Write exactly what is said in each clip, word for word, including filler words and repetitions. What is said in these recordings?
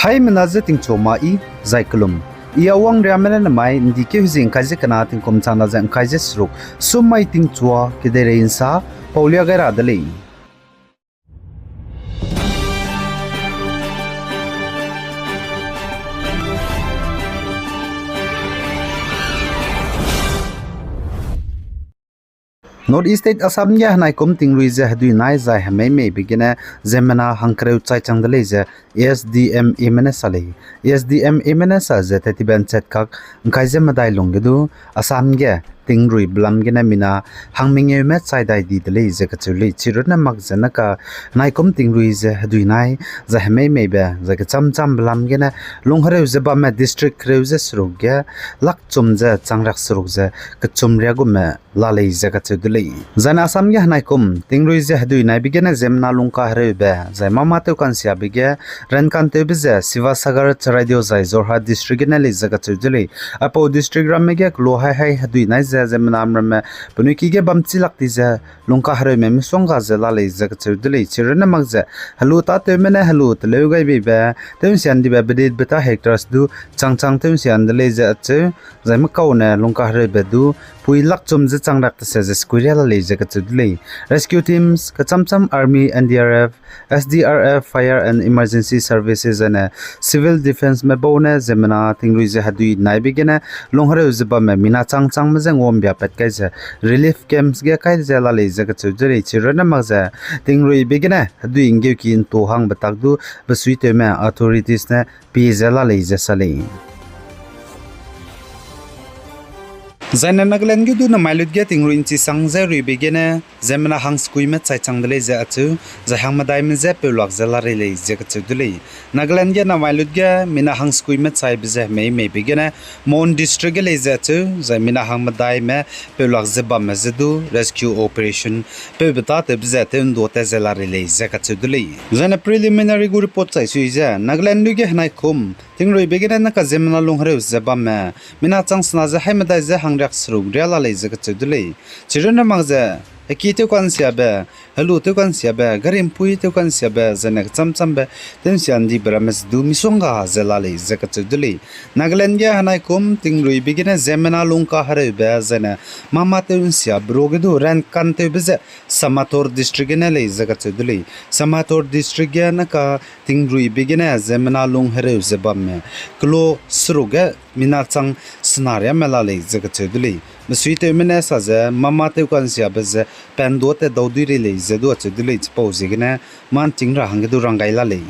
Haimena ze tingchua ma i, zai kelum. I Awang Riame ne namai, ndi keu zi ngkai ze kena tingkum chang na ze ngkai ze seruk, sum mai tingchua kedeirei nsa paulia gai ra de lei. North East State Assam ge henaikum tingrui ze hedui nai zai hemeimeibe gene ziemmena hangkereu chai chang de lei ze S D M E me ne sa lei. S D M E me ne sa ze tettibe nchat kak ngkai ze medai lungge du Assam ge tingrui belam gene mina hangmengeume chai dai di de lei ze kacheu lei. Chirunne mak ze naka henaikum tingrui ze hedui nai zai hemeimeibe zai kecham cham belam gene lunghereu ze bamme district kereu ze seruk ge lakchum ze changriak seruk ze kechum riagume la lei ze kacheu de lei. Zaine Assam ge henaikum tingrui ze hedui naibe gene ziemmena lungkahereube zai mama tewkansiabe ge rankantewbe ze Sivasagar, Charaideo zai Jorhat district gene lei ze kacheu de lei. Aipau district ramme ge kelo haihai hedui nai ze ziemmename ramme penui ki ge bamchi lak di ze lungkahereume misongga ze la lei ze kacheu de lei. Chirunne mak ze helu tâtewme ne helu teleu gai beibe tew'nsiandibe bedit beta hectares du changchang tew'nsian de lei ze acheu, zai mekau ne lungkahereube du pui lakchum ze changriak tese ze sekuiria la lei ze kacheu de lei. Rescue teams kecham cham Army, N D R F, S D R F, Fire and Emergency Services zaine Civil Defence me bau ne ziemmena tingrui ze hedui naibe gene lunghereu ze bamme mina changchangme ze nguambia pat kai ze relief camps ge kai ze la lei ze kacheu de lei. Chirunne mak ze tingruibe gene hedui nggeuki ntu hangbe tak du besuitewme authorities ne pie ze la lei ze sa lei. Zaine Nagaland ge du namai lut ge tingrui nchisang ze ruibe gene ziemmena hangsekuime chai chang de lei ze acheu, zai hangmedaime je peulak ze la rei lei ze kacheu de lei. Nagaland ge namai lut ge mina hangsekuime chaibe ze hemeimeibe gene Mon district ge lei ze acheu, zai mina hangmedaime peulak ze bamme je du rescue operation peube tâtewbe ze tew nduâ tat ze la rei lei ze kacheu de lei. Zaine preliminary gu report chai sui ze Nagaland lu ge henaikum tingruibe gene naka ziemmena lunghereu ze bamme mina chang sena ze haimedai ze hangriak seruk ria la lei ze kacheu de lei. Chirunne mak ze heki tewkansiabe, helu tewkansiabe, gari mpui tewkansiabe zaine kecham chambe tew'nsiandibe ramme ze du misongga ze la lei ze kacheu de lei. Nagaland ge henaikum tingruibe gene ziemmena lungkahereube zaine mama tew'nsiabe ruage du rankantewbe ze Shamator district gene lei ze kacheu de lei. Shamator district ge naka tingruibe gene ziemmena lunghereu ze bamme kelo seruk ge mina chang sena riame la lei ze kacheu de lei. Besuitewme ne sa ze mama tewkansiabe ze panduâ tat dau dui rei lei ze du acheu de lei. Chipau ziegene mâ nting ra hangge du rang gai la lei.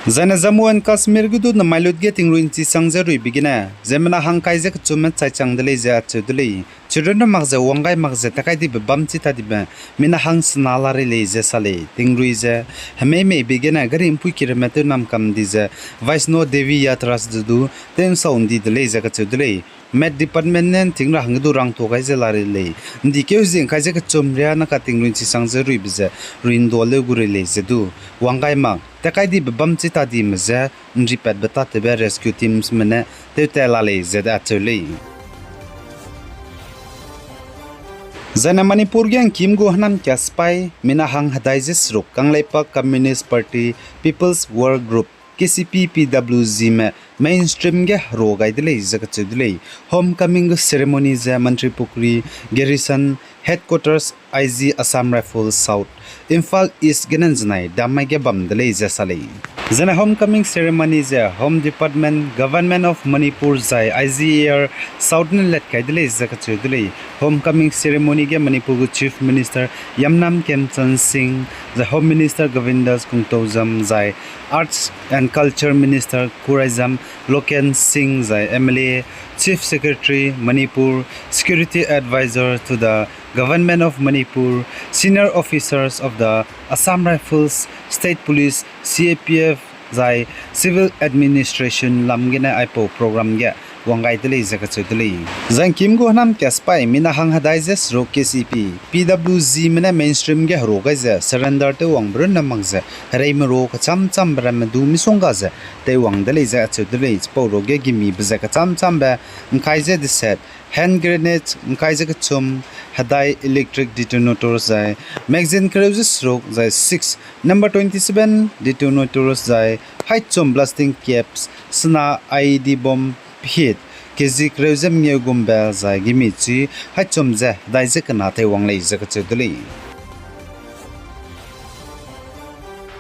Zaine Jammu and Kashmir ge du namai lut ge tingrui nchisang ze ruibe gene ziemmena hangkai ze kechumme chai chang de lei ze acheu de lei. Chirunne mak ze wang gai mak ze takai dibe bam chi ta dibe mina hang sena la rei lei ze sa lei. Tingrui ze hemeimeibe gene gari mpui kireme tew nam kam di ze Vaishno Devi Yatras ze du tew nsau ndi de lei ze kacheu de lei. Met department ne nting ra hangge du rangtuâ gai ze la rei lei. Ndi keu zi ngkai ze kechum ria naka tingrui nchisang ze ruibe ze rui nduâ leu gu rei lei ze du wang gai mak takai dibe bam chi ta dime je nripatbe tâtewbe rescue teams me ne tewtat la lei ze acheu lei. Zaine Manipur ge ngkim gu hênam kia sipai mina hang hedai ze seruk Kangleipak Communist Party People's Work Group, K C P P W G me mainstream ge herua gai de lei ze kacheu de lei. Homecoming gu ceremony ze Mantripukhri Garrison Headquarters, I G Assam Rifles South, Imphal East gene nzenai dam mai ge bam de lei ze sa lei. Zene homecoming ceremony ze Home Department, Government of Manipur zai I G A R South ne let kai de lei ze kacheu de lei. Homecoming ceremony ge Manipur gu Chief Minister Yumnam Khemchand Singh, zai Home Minister Govindas Konthoujam, zai Arts and Culture Minister Khuraijam Loken Singh, zai M L A, Chief Secretary Manipur, Security Advisor to the Government of Manipur, senior officers of the Assam Rifles, State Police, C A P F, zai Civil Administration lam gene aipau program ge wang gai de lei ze kacheu de lei. Zai ngkim gu hênam kia sipai mina hang hedai ze seruk K C P, P W G me ne mainstream ge herua gai ze surrender tew wangbe runne mak ze hereime ru kecham chambe ramme du misongga ze tew wang de lei ze acheu de lei. Chipau ruage gimibe ze kecham chambe ngkai ze deset hand grenade ngkai ze kechum, hedai electric detonators zai magazine kereu ze seruk zai six number twenty seven detonators zai haichum blasting caps sena I E D bomb pehit kg kereu ze mengeu gumbe zai gimi chi haichum ze hedai ze kena teiwang lei ze kacheu de lei.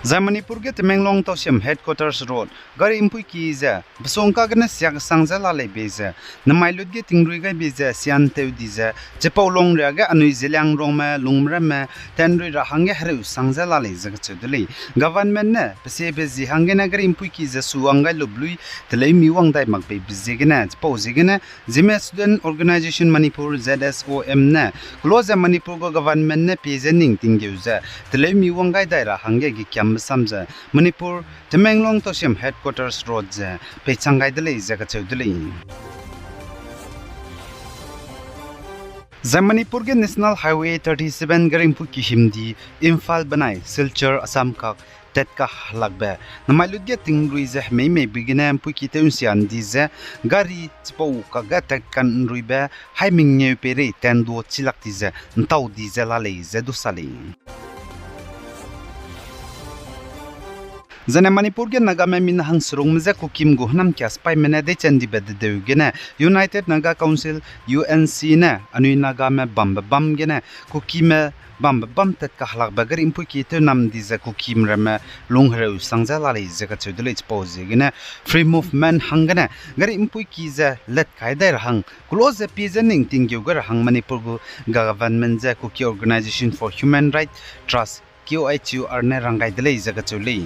Zai Manipur ge Tamenglong Tousem Headquarters Road gari mpuiki ze besongka gene siak sang ze la lei bei ze, nemai lut ge tingrui gai bei ze sian tew di ze, chipau longria ge anui Zeliangrongme, Lungmeramme, tenrui ra hangge hereu sang ze la lei ze kacheu de lei. Government ne pesiebe zi hanggene gari mpuiki ze suwang gai lube lui teleumi wang dai mak beibe ziegene, chipau ziegene, Zeme Student Organisation Manipur, Z S O M ne, kelo ze Manipur gu government ne pie ze ning tinggeu ze teleumi wang gai dai ra hangge gekiambe sam ze, Manipur, Tamenglong Tousem Headquarters Road ze peichang gai de lei ze kacheu de lei. Zai Manipur ge National Highway thirty seven gari mpuiki himdi Imphal benai Silchar Assam kak tat kahelakbe, nemai lut ge tingrui ze hemeimeibe gene mpuiki tew nsian di ze, gari chipau kakge tat kanruibe, hai mengeu peirei tendo chilak di ze ntau di ze la lei ze du sa lei. Zane Manipur ge Nagame mina hangserungme je Kukim gu hênamkia sipaime ne deichen dibe dedeu gene United Naga Council, U N C ne anui Nagame bambe bam gene Kukime bambe bam tat kahelakbe gari mpuiki tew nam di ze Kukime ramme lunghereu sang ze la lei ze kacheu de lei. Chipau ziegene free movement hanggene gari mpuiki ze let kai dai ra hang, kelo ze pie ze ning tinggeu gai ra hang Manipur gu government je Kuki Organisation for Human Rights Trust, K O H U R ne rang gai de lei ze kacheu lei.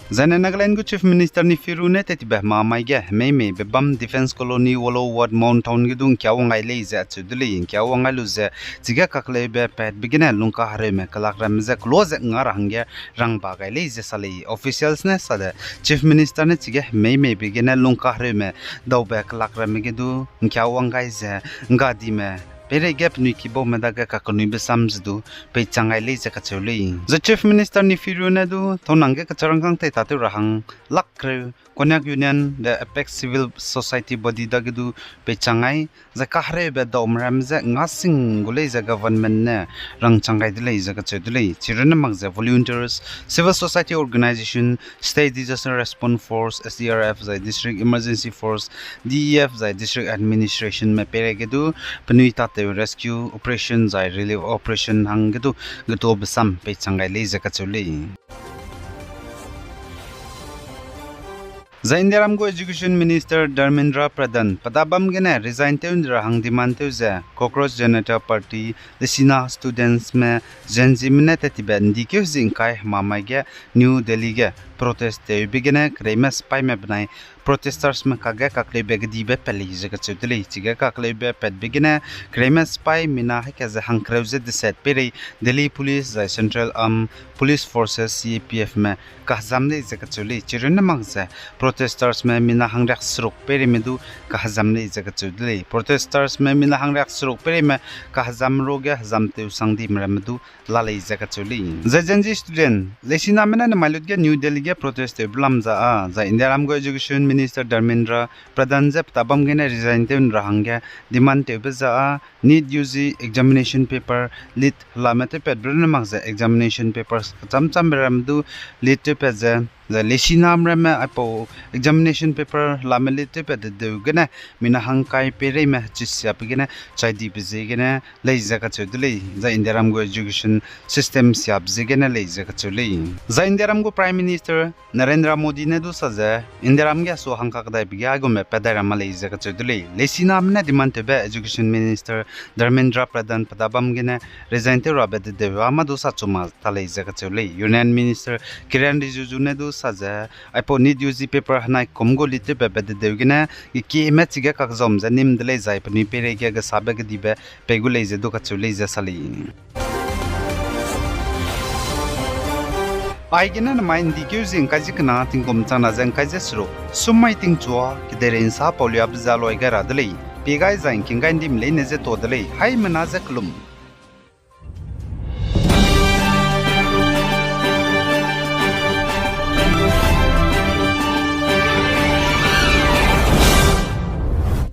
Zaine Nagaland gu Chief Minister Neiphiu Rio ne tettibe hemamai ge hemeimeibe bam Defence Colony Wollo Ward Mon Town ge du ngkia wang gai lei ze acheu de lei. Ngkia wang gai lu ze chige kakleube patbe gene lungkahereume kelakramme je kelo ze nga ra hangge rangba gai lei ze sa lei. Officials ne sa de Chief Minister ne chige hemeimeibe gene lungkahereume daube kelakramme ge du ngkia wang gai ze nggadime peireige penui kibaume dage kakenuibe sam ze du peichang gai lei ze kacheu lei. Zai Chief Minister Neiphiu Rio ne du tonang ge kecharangkâng tei tatew ra hang lak kereu Konyak Union de Apex Civil Society Body dage du peichang gai, zai kahereube daume ramme je nga sing gu lei ze government ne rangchang gai de lei ze kacheu de lei. Chirunne mak ze volunteers, civil society organisation, State Disaster Response Force, S D R F, zai District Emergency Force, D E F, zai District Administrationme peireige du penui tatew rescue operation zai relief operation hangge du getuabe sam peichang gai lei ze kacheu lei. Zai Indiaram gu Education Minister Dharmendra Pradhan pe da bam gene resign tew ndi ra hang demand tew ze Cockroach Janata Party, Lesina studentsme, Gen Zme ne tettibe ndikeu zi ngkai hemamai ge New Delhi ge protest tewbe gene kereime sipaime benai protestorsme kakge kakleube kedibe pat lei ze kacheu de lei. Chige kakleube patbe gene kereime sipai mina haika ze hangkereu ze deset peirei Delhi Police zai Central Armed Police Forces, C A P Fme kahezam lei ze kacheu lei. Chirunne mak ze protestorsme mina hangriak seruk peireime du kahezam lei ze kacheu de lei. Protestorsme mina hangriak seruk peireime kahezam ruge hezam tew sangdime ramme du la lei ze kacheu lei. Zai Gen Z student Lesiname ne nemai lut ge New Delhi ge protest tewbe lam za â, zai Indiaram gu Education Minister Dharmendra Pradhan je pe da bam gene resign tew ndi ra hangge demand tewbe za â, NEET U G examination paper leak helame tewpatbe runne mak ze examination papers kecham chambe ramme du leak tewpat ze, zai Lesiname ramme aipau examination paper helame leak tewpat dedeu gene mina hangkai peireime hechisiabe gene chai dibe ziegene lei ze kacheu de lei, zai Indiaram gu education system siabe ziegene lei ze kacheu lei. Zai Indiaram gu Prime Minister Narendra Modi ne du sa ze, Indiaram ge su hangkak daibe ge aigume pat dai ra ma lei ze kacheu de lei. Lesiname ne demand tewbe Education Minister Dharmendra Pradhan pe da bam gene resign tew rabe dedeu â mâ du sa chu ma ta lei ze kacheu lei. Union Minister Kiren Rijiju ne du sa ze, aipau NEET U G paper henai kum gu leak tewpatbe dedeu gene gekieme chige kakzam ze nim de lei zai penui peireige gesabe kedibe pei gu lei ze du kacheu lei ze sa lei. Aigene nemai ndikeu zi ngkai ze kena tingkum changna ze ngkai ze seruk, summai tingchua kedeirei nsa pauliabe ze loi gai ra de lei, pie gai zai ngking gai ndime leine ze tuâ de lei, haimena ze kelum.